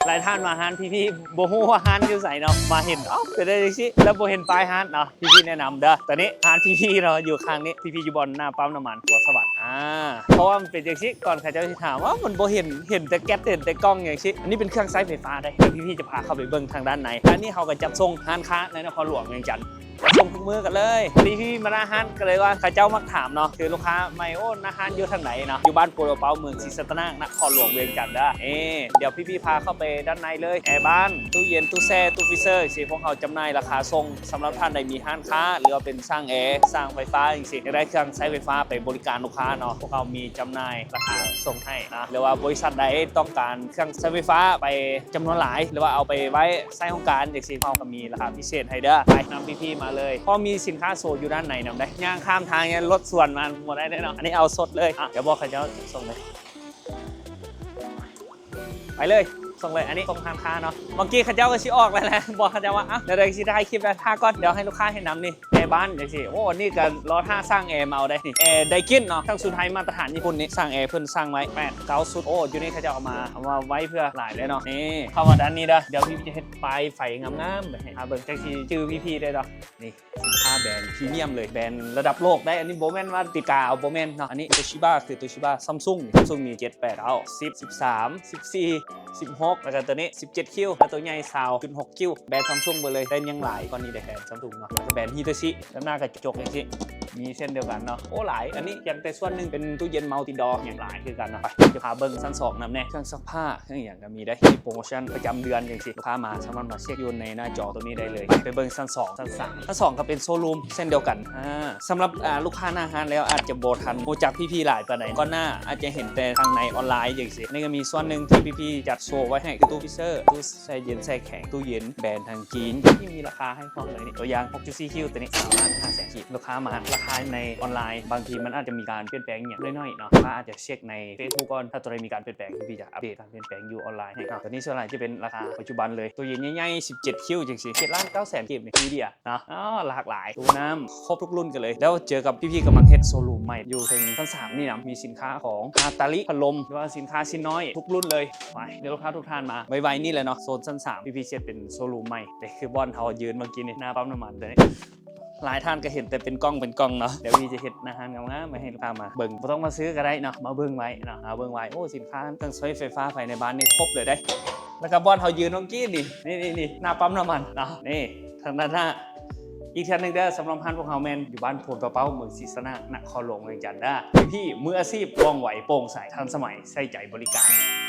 ຫຼາຍທ່ານມາຮ້ານພີ່ໆ ບໍ່ຮູ້ວ່າຮ້ານຢູ່ໃສເນາະ ມາເຫັນ ເອົ້າ ເປັນໄດ້ຈັ່ງຊີ້ ແລ້ວບໍ່ເຫັນປ້າຍຮ້ານເນາະ. ພີ່ໆແນະນຳເດີ ຕອນນີ້ຮ້ານພີ່ໆເນາະ ຢູ່ຂ້າງນີ້ ພີ່ໆຢູ່ບ່ອນໜ້າປ້ຳນ້ຳມັນຫົວສະຫວັນ. ອາ ເພາະວ່າມັນເປັນຈັ່ງຊີ້ ກ່ອນເຂົາເຈົ້າຊິຖາມວ່າມັນບໍ່ເຫັນ ເຫັນແຕ່ແກັດ ເຫັນແຕ່ກ້ອງຈັ່ງຊີ້. ອັນນີ້ເປັນເຄື່ອງໃຊ້ໄຟຟ້າເດ້ ດຽວພີ່ໆຈະພາເຂົ້າໄປເບິ່ງທາງດ້ານໃນ. ຮ້ານນີ້ເຮົາກໍຈັດສົ່ງຮ້ານຄ້າໃນນະຄອນຫຼວງວຽງຈັນ ສົ່ງທຸກມື້ກັນເລີຍ. ພໍດີພີ່ໆມາໜ້າຮ້ານກໍເລີຍວ່າເຂົາເຈົ້າມັກຖາມເນາະ ຄືລູກຄ້າໃໝ່ ໂອ້ ໜ້າຮ້ານຢູ່ທາງໃດເນາະ? ຢູ່ບ້ານໂພນປະເປົ້າ ເມືອງສີສັດຕະນາກ ນະຄອນຫຼວງວຽງຈັນເດີ. ເອີ ດຽວພີ່ໆພາເຂົ້າໄປດ້ານໃນເລີຍ. ແອບ້ານ ຕູ້ເຢັນ ຕູ້ແຊ່ ຕູ້ຟຣີເຊີ ຈັ່ງຊີ້ ພວກເຮົາຈຳໜ່າຍລາຄາສົ່ງ. ສຳລັບທ່ານໃດມີຮ້ານຄ້າ ຫຼືວ່າເປັນຊ່າງແອ ຊ່າງໄຟຟ້າຈັ່ງຊີ້ ຢາກໄດ້ເຄື່ອງໃຊ້ໄຟຟ້າໄປບໍລິການລູກຄ້າເນາະ ພວກເຮົາມີຈຳໜ່າຍລາຄາສົ່ງໃຫ້ນະ. ຫຼືວ່າບໍລິສັດໃດຕ້ອງການເຄື່ອງໃຊ້ໄຟຟ້າໄປຈຳນວນຫຼາຍ ຫຼືວ່າເອົາໄປໄວ້ໃຊ້ຫ້ອງການຈັ່ງຊີ້ ເຮົາກໍມີລາຄາພິເສດໃຫ້ເດີ. ໄປນຳພີ່ໆມາເລີຍ ເພາະມີສິນຄ້າໂຊຢູ່ດ້ານໃນນຳເດ້. ຍ່າງຂ້າມທາງ ລົດສວນມາບໍ່ໄດ້ເດ້ເນາະ. ອັນນີ້ເອົາສົດເລີຍ. ອາ ດຽວບອກເຂົາເຈົ້າສົ່ງເລີຍ. ໄປເລີຍ ສົ່ງເລີຍ. ອັນນີ້ສົ່ງຮ້ານຄ້າເນາະ. ບາງທີເຂົາເຈົ້າກໍຊິອອກແລ້ວແຫຼະ ບອກເຂົາເຈົ້າວ່າ ເອົ້າ ດຽວໃດຊິຖ່າຍຄລິບແລ້ວ ຖ້າກ່ອນ ດຽວໃຫ້ລູກຄ້າເຫັນນຳນີ້. ແອບ້ານຈັ່ງຊີ້ ໂອ້ ອັນນີ້ກໍລໍຖ້າຊ່າງແອມາເອົາໄດ້ນີ້. ແອໄດກິນເນາະ ທັງຊຸດໄທມາດຕະຖານຍີ່ປຸ່ນນີ້ ຊ່າງແອເພິ່ນສັ່ງໄວ້ ແປດເກົ້າຊຸດ. ໂອ້ ຢູ່ນີ້ເຂົາເຈົ້າເອົາມາ ເອົາມາໄວ້ເພື່ອຫຼາຍເລີຍເນາະ. ນີ້ ເຂົ້າມາດ້ານນີ້ເດີ ດຽວພີ່ຈະເຮັດປ້າຍໄຟງາມໆໄປໃຫ້ ຫາເບິ່ງຈັກຊິຈື່ພີ່ໆໄດ້ດອກ. ນີ້ ສິນຄ້າແບຣນພຣີມຽມເລີຍ ແບຣນລະດັບໂລກໄດ໋. ອັນນີ້ບໍ່ແມ່ນວ່າຕີກາເອົາ ບໍ່ແມ່ນເນາະ. ອັນນີ້ໂຕຊິບາ ຄືໂຕຊິບາ ຊຳຊຸງ ຊຳຊຸງມີເຈັດ ແປດ ເກົ້າ ສິບ ສິບສາມ ສິບສີ່ ສິບຫົກ ແລ້ວກໍໂຕນີ້ສິບເຈັດຄິວ ແລ້ວໂຕໃຫຍ່ຊາວຈຸດຫົກຄິວ. ແບຣນຊຳຊຸງເບິດເລີຍ ແຕ່ຍັງຫຼາຍກວ່ານີ້ເດ້ ແບຣນຊຳຊຸງເນາະ. ແລ້ວກໍແບຣນຮິໂຕຊິ ດ້ານໜ້າກະຈົກຈັ່ງຊີ້ ມີເຊັ່ນດຽວກັນເນາະ. ໂອ້ ຫຼາຍ. ອັນນີ້ຍັງແຕ່ສ່ວນໜຶ່ງ ເປັນຕູ້ເຢັນມັລຕິດໍ ຍັງຫຼາຍຄືກັນເນາະ. ໄປ ຈະພາເບິ່ງຊັ້ນສອງນຳແດ່ ເຄື່ອງຊັກຜ້າ ເຄື່ອງຫຍັງ ກໍມີໄດ້ ມີໂປຣໂມຊັນປະຈຳເດືອນຈັ່ງຊີ້ ລູກຄ້າມາສາມາດມາເຊັກຢູ່ໃນໜ້າຈໍໂຕນີ້ໄດ້ເລີຍ. ໄປເບິ່ງຊັ້ນສອງ ຊັ້ນສາມ ຊັ້ນສອງກໍເປັນໂຊຣູມເຊັ່ນດຽວກັນ. ອາ ສຳລັບ ອາ ລູກຄ້າໜ້າຮ້ານແລ້ວອາດຈະບໍ່ທັນຮູ້ຈັກພີ່ໆຫຼາຍປານໃດ ກ່ອນໜ້າອາດຈະເຫັນແຕ່ທາງໃນອອນລາຍຈັ່ງຊີ້. ອັນນີ້ກໍມີສ່ວນໜຶ່ງທີ່ພີ່ໆຈັດໂຊໄວ້ໃຫ້ ຄືຕູ້ຟຣີເຊີ ຕູ້ແຊ່ເຢັນແຊ່ແຂງ ຕູ້ເຢັນແບຣນທາງຈີນ ທີ່ມີລາຄາໃຫ້ພ້ອມເລີຍນີ້. ຕົວຢ່າງ ຫົກຈຸດສີ່ຄິວ ໂຕນີ້ ສາມລ້ານຫ້າແສນກີບ. ລູກຄ້າມາ ລາຄາໃນອອນລາຍບາງທີມັນອາດຈະມີການປ່ຽນແປງຫຍັງໜ້ອຍໆເນາະ ລູກຄ້າອາດຈະເຊັກໃນເຟສບຸກກ່ອນ ຖ້າຕົວໃດມີການປ່ຽນແປງ ພີ່ໆຈະອັບເດດການປ່ຽນແປງຢູ່ອອນລາຍໃຫ້ເນາະ. ຕົວນີ້ສ່ວນຫຼາຍຈະເປັນລາຄາປັດຈຸບັນເລີຍ ໂຕເຢັນໃຫຍ່ໆ ສິບເຈັດຄິວຈັ່ງຊີ້ ເຈັດລ້ານເກົ້າແສນກີບນີ້ ມີເດຍເນາະ. ອໍ ຫຼາກຫຼາຍ ຕູ້ນ້ຳ ຄົບທຸກລຸ້ນກັນເລີຍ. ແລ້ວເຈີກັບພີ່ໆກຳລັງເຮັດໂຊຣູມໃໝ່ຢູ່ເທິງຊັ້ນສາມນີ້ນະ ມີສິນຄ້າຂອງອາຕາລິ ພັດລົມ ຫຼືວ່າສິນຄ້າຊິນນ້ອຍທຸກລຸ້ນເລີຍ. ໄປ ດຽວລູກຄ້າທຸກທ່ານມາ ໄວໆນີ້ແຫຼະເນາະ. ໂຊນຊັ້ນສາມ ພີ່ໆເຮັດເປັນໂຊຣູມໃໝ່ເດ້ ຄືບ່ອນເຮົາຢືນເມື່ອກີ້ນີ້ ໜ້າປ້ຳນ້ຳມັນຕົວນີ້. ຫຼາຍທ່ານກໍເຫັນແຕ່ເປັນກ້ອງເປັນກ້ອງເນາະ ດຽວວີຈະເຮັດໜ້າຮ້ານງາມໆໄວ້ໃຫ້ລູກຄ້າມາເບິ່ງ ບໍ່ຕ້ອງມາຊື້ກໍໄດ້ເນາະ ມາເບິ່ງໄວ້ເນາະ ມາເບິ່ງໄວ້. ໂອ້ ສິນຄ້າເຄື່ອງໃຊ້ໄຟຟ້າພາຍໃນບ້ານນີ້ຄົບເລີຍເດ້. ແລ້ວກໍບ່ອນເຮົາຢືນເມື່ອກີ້ນີ້ ນີ້ໆໆ ໜ້າປ້ຳນ້ຳມັນເນາະ ນີ້ທາງດ້ານໜ້າ. ອີກເທື່ອໜຶ່ງເດີ ສຳລັບຮ້ານພວກເຮົາແມ່ນຢູ່ບ້ານໂພນປະເປົ້າ ເມືອງສີສັດຕະນາກ ນະຄອນຫຼວງວຽງຈັນເດີ. ພີ່ໆມືອາຊີບ ວ່ອງໄວ ໂປ່ງໃສ ທັນສະໄໝ ໃສ່ໃຈບໍລິການ.